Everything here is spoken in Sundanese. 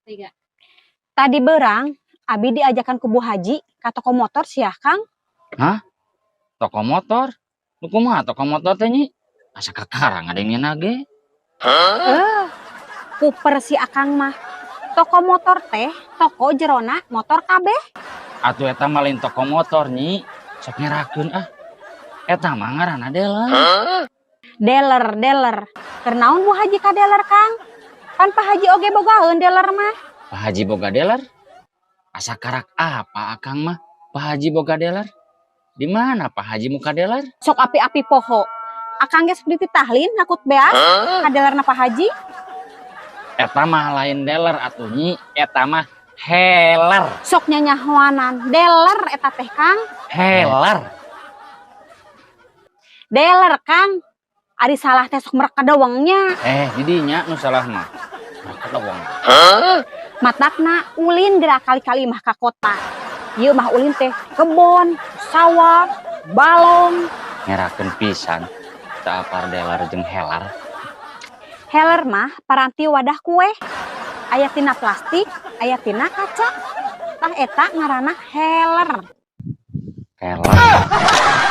Tiga. Tadi beurang, abi diajakan ku Bu Haji ka toko motor sia, Kang. Toko motor? Nu kumaha toko motor teh, Nyi? Asa kakara ngadengena ge. Eh, kuper si Akang mah. Toko motor teh, toko jerona motor kabeh. Atuh eta mah lain toko motor, Nyi. Sok ngerakeun ah. Eta mah ngaranna dealer. Dealer, dealer. Keur naon Bu Haji ka dealer, Kang? Pan Pak Haji oge bogaeun dealer mah. Pak Haji boga dealer? Asa karak apa Akang mah? Pak Haji boga dealer? Di mana Pak Haji muka dealer? Sok api-api poho. Akang ge sok dititahlin ngakut beas ka dealerna Pak Haji. Eta mah lain dealer atuh, Nyi, eta mah heler. Sok nyanyahoanan. Dealer eta teh, Kang. Heler. Dealer, Kang. Ari salah teh sok merek kadawangnya. Eh, didinya nu salah mah. Mereka dong. Matakna ulin gerak kali-kali mah ka kota. Ieu mah ulin teh kebon, sawah, balong. Ngerakeun pisan. Teu apal dealer jeung heler. Heler mah paranti wadah kue. Aya tina plastik, aya tina kaca. Tah, eta ngaranna heler. Heler.